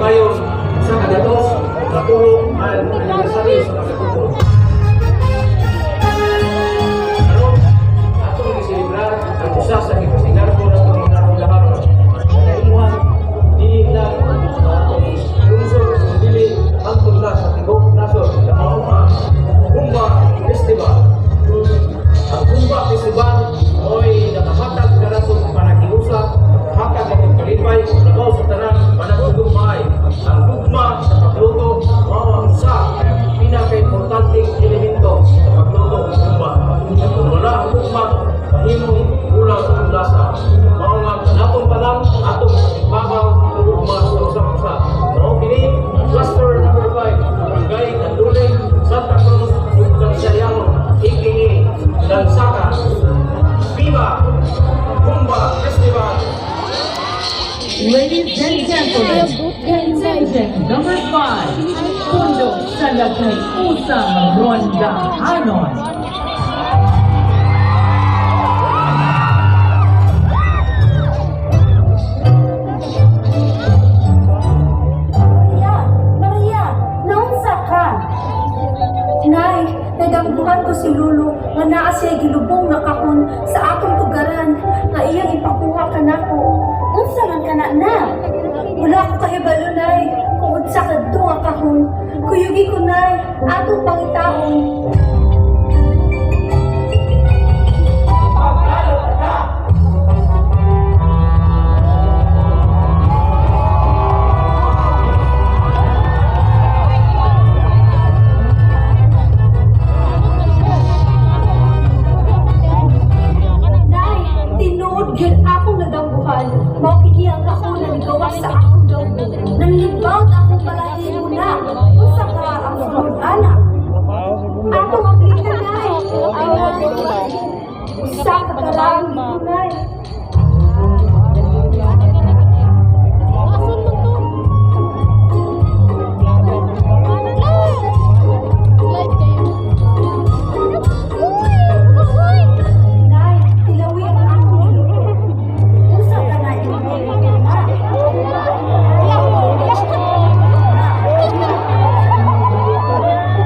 Mayo 1,210 ang anibersaryo sa pagkatubo. Karon, atong giselebrar ang usa sa gikasingarbo natong mga rondahanon. Naimuhan dili lang sa atong lungsod, dili hangtod na sa tibuok nasod na mao ang Humba Festival. Ang Humba Festival mo'y nakahatag kanatong panakiusa, nakahatag atong kalipay, labaw sa tanan panagugmaay. Ang gugma sa pagluto mao ang usa pinaka-importanteng elemento sa pagluto ng humba. Kung wala ang gugma, mahimong kulang ang lasa. Mao nga kanatong tanan atong ibabaw ang gugma sa usa-usa. Mao kini cluster number 5, Barangay Canduling, Santa Cruz, ug Cansayanon, aka Dansaka. Viva Humba Festival! Ladies and gentlemen, contingent number 5, Pundo sa Lakay Usang Rondahanon. Maria! Maria! Naunsa ka? Nay, nadamguhan ko si Lolo nga naa siya gilubong na kahon sa atong tugaran nga iyang ipakuha kanako. Unsa man kana na? Wala ko kahibalo, Nay, kung unsa kadto nga kahon. Kuyugi ko, Nay, atong pangitaon. Nay, tinuod gyud akong nadamguhan. Mao kini ang kahon na nigawas sa akong dawgo. Nanlibawt akong balahibo na. Unsa ka ang sulod ana? Atong ablihan, Nay. Usa ka karang Nay. Nay, tilawi ang akong giluto. Unsa ka na imong na?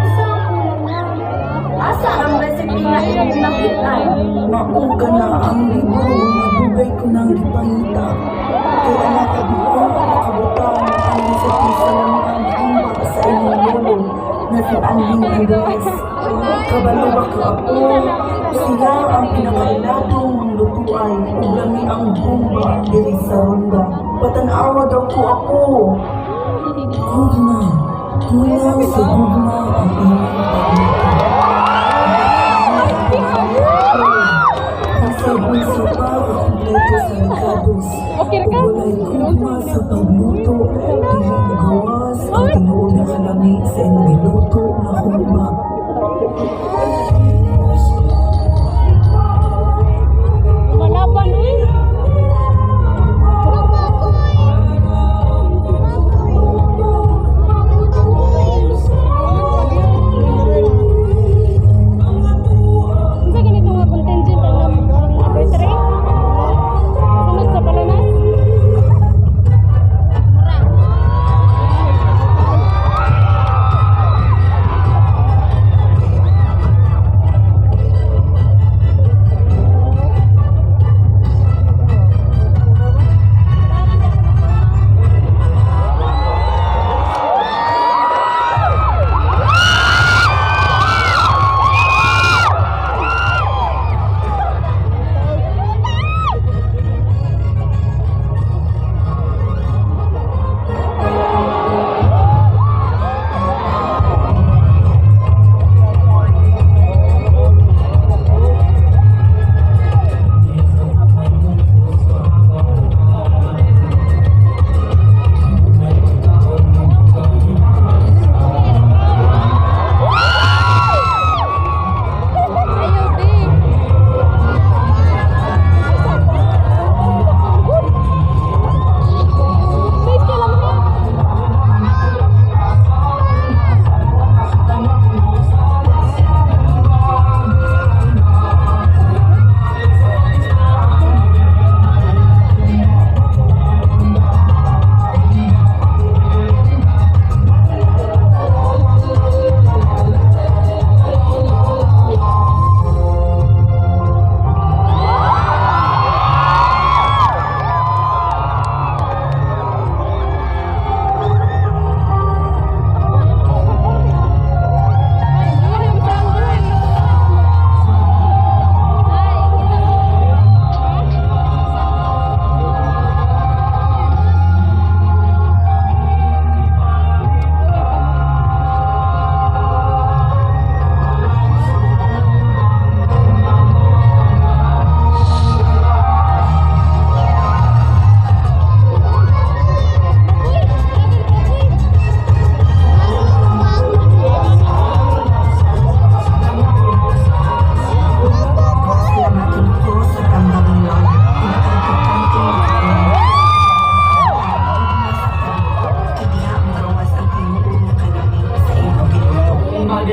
Unsa ang kulang, Nay? Asa ang recipe nga imong nakit-an? Mauga na ang libro nga dugay ko nang gipangita. Kay anak mo nakabutang ang recipe sa lamiang humba sa imong lolo na si Anling Andres. Kabalo ba ka, apo? Siya ang pinakailadong manglutuay ug lami ang humba diri sa Ronda. Patan-awa daw ko, apo. Gugma, kulang sa gugma ang imong pagluto. Bisag unsa pa ka kompleto sa rekados, ug walay gugma sa pagluto, dili mogawas ang tinuod nga kalami sa imong giluto nga humba. Malaban uy. Unsa ganito nga contingent ang number 3? Sunod sa Balonas?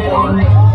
Pero